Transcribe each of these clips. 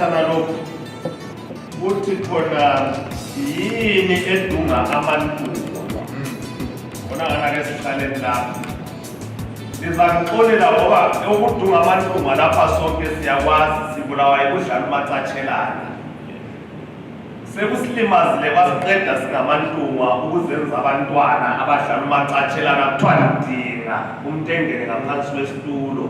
Mthana lokhu uthi khona yini edunga amantungu khona ngake sihlaleni lapha sizanixolela ngoba ukudunga amantungu lapha sonke siyakwazi sibulawa yikudlala umacatshelana sekusilimazile basiqeda singamantungu ukuzenza abantwana abadlala umacatshelana kuthiwa ndinga umuntu engene ngaphansi kwesitulo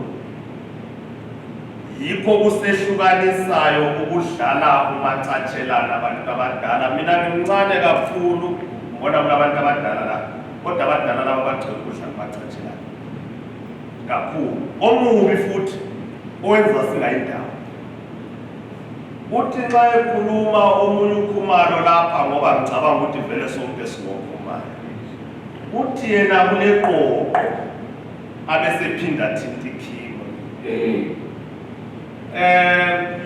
yikho kusehlukanisayo ukudlala umacatshelana abantu abadala. Mina ngimncane kakhulu ngibona abantu abadala la kodwa abadala laba bagcina ukudlala umacatshelana kakhulu omubi futhi owenza singayindawo uthi nxa ekhuluma omunye ukhumalo lapha ngoba ngicabanga ukuthi vele sonke singokhumalo uthi yena kuleqoqo abesephinda thinta ikhima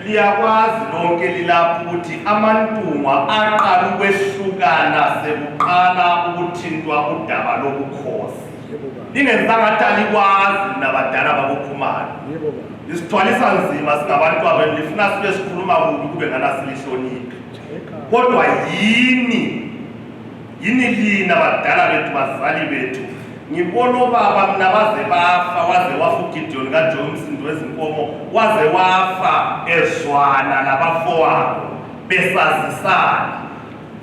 liyakwazi lonke lilapho ukuthi amantungwa aqala ukwehlukana sekuqala ukuthintwa udaba lobukhosi lingenzanga ngathi alikwazi nabadala bakukhumalo isithwalisa nzima singabantu abenu lifuna sibe sikhuluma kubi kube ngana silihloniphe kodwa yini lina badala bethu bazali bethu ngibona obaba mina baze bafa waze wafa uGideon kaJobe umsindo wezinkomo waze wafa ezwana nabafowabo besazisana.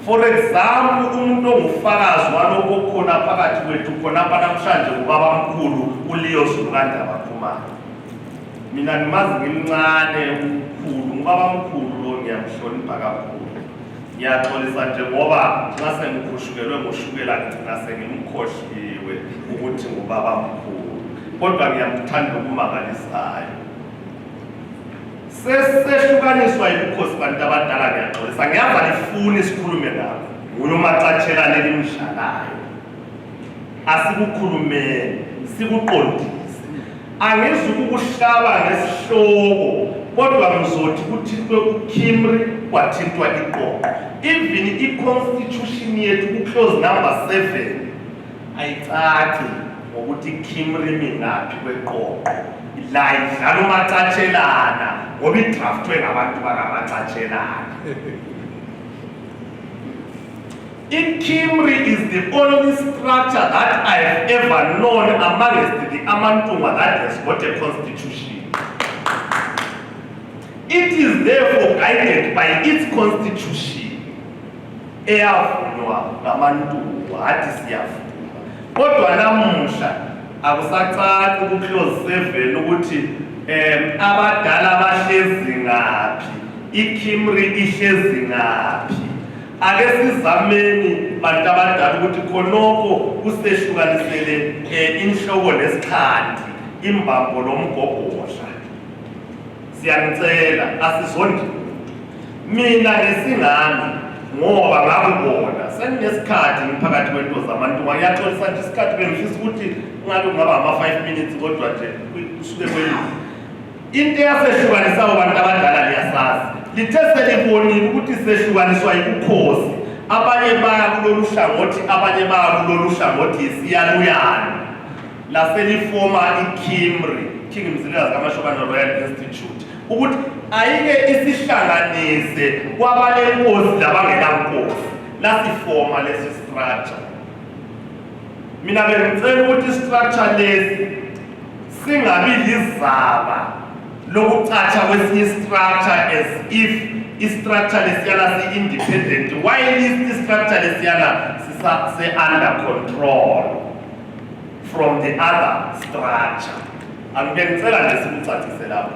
For example umuntu ongufakazi walokho khona phakathi kwethu khona namhlanje ubaba mkhulu uLeo Zululandaba Khumalo. Mina ngimazi ngimncane umkhulu ubaba mkhulu lo ngiyamhlonipha kakhulu ngiyaxolisa nje ngoba nxa sengikhushukele ngoshukela ngicina sengimkhohliwe ukuthi ngubaba mkhulu kodwa ngiyamthanda okumangalisayo sesehlukaniswa yibukhosi bantu abadala ngiyaxolisa ngiyava lifuna isikhulume nabo ngulo macatshelane elimdlalayo asikukhulumeni sikuqondise angizukukuhlaba ngesihloko kodwa ngizothi kuthintwe uKimri kwathintwa iqoqo even i-constitution yethu ku-clause number 7 ayicaci ngokuthi Kimri mingaphi kweqoqo la idlala umacatshelana ngoba idraftwe ngabantu bakamacatshelana. I-Kimri is the only structure that I have ever known amongst the Amantungwa that has got a constitution. It is therefore guided by its constitution. Eyavunywa ngamantungu hathi siyavuma. Kodwa namuhla akusacaci ku-clause 7 ukuthi abadala bahlezi ngaphi, iKimri ihlezi ngaphi. Ake sizameni bantu abadala ukuthi khonokho kusehlukanisele inhloko nesikhandi imbambo lomgogodla. Siyanicela asizondi mina ngesingami ngoba ngakubona seninesikhathi ngiphakathi kwento zamantunga ngiyaxolisa nje isikhathi bengifisa ukuthi ngabe kungaba ama-5 minutes kodwa nje kusuke kwelini into yasehlukanisayo abantu abadala liyasazi lithe selibonile ukuthi sehlukaniswa yibukhosi abanye baya kulolu hlangothi abanye baya kulolu hlangothi yisiyaluyana laselifoma iKimri King Mzilikazi kaMashobane Royal Institute ukuthi ayike isihlanganise kwabalenkosi labangenankosi lasifoma lesi structure. Mina bengicela ukuthi structure lesi singabi lizaba lokucatsha kwesinye structure as if istructure lesiyana si-independent while istructure lesiyana sise-under control from the other structure. Angibengicela nje sikucacise lapho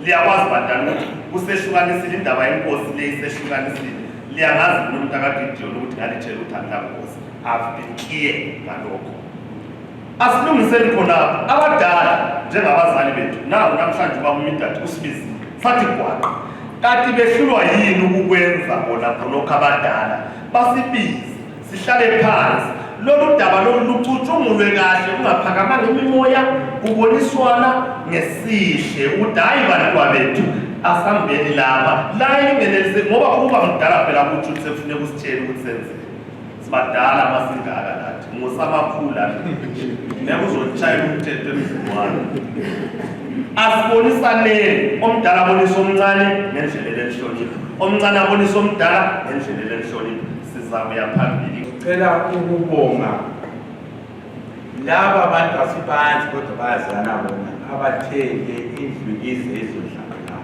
liyakwazi badala ukuthi kusehlukanisile indaba yenkosi le isehlukanisile liyangazi nomuntu akaGideon ukuthi ngalithela uthanda nkosi I've been clear ngalokho asilungiseni khonapho abadala njengabazali bethu nawo namhlanje bakumidati kusibizile sathi gwaqa kanti behlulwa yini ukukwenza bona khonokho abadala basibize sihlale phansi lolu daba lolu lucutshungulwe kahle ungaphakamanga imimoya kuboniswana ngesihle ukuthi hayi bantwabethu asambeni lapha la ingenelise ngoba ukuba mdala phela ukuthi sefune kusitshela ukuthi senzeni sibadala masingaka lathi ngusamakhula neke uzotshayela umthetho emzini wami. Asibonisaneni, omdala abonisa omncane ngendlela enhlonipho, omncane abonisa omdala ngendlela enhlonipho. Sizakuya phambili. Ngicela ukubonga laba bantu asiphansi kodwa bayazana bona abathenge indlu ize izodlala.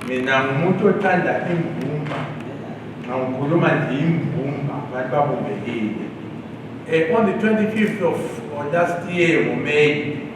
Mina ngumuntu othanda imbumba, ngikhuluma nje imbumba, abantu babumbekile. On the 25th of last year, May,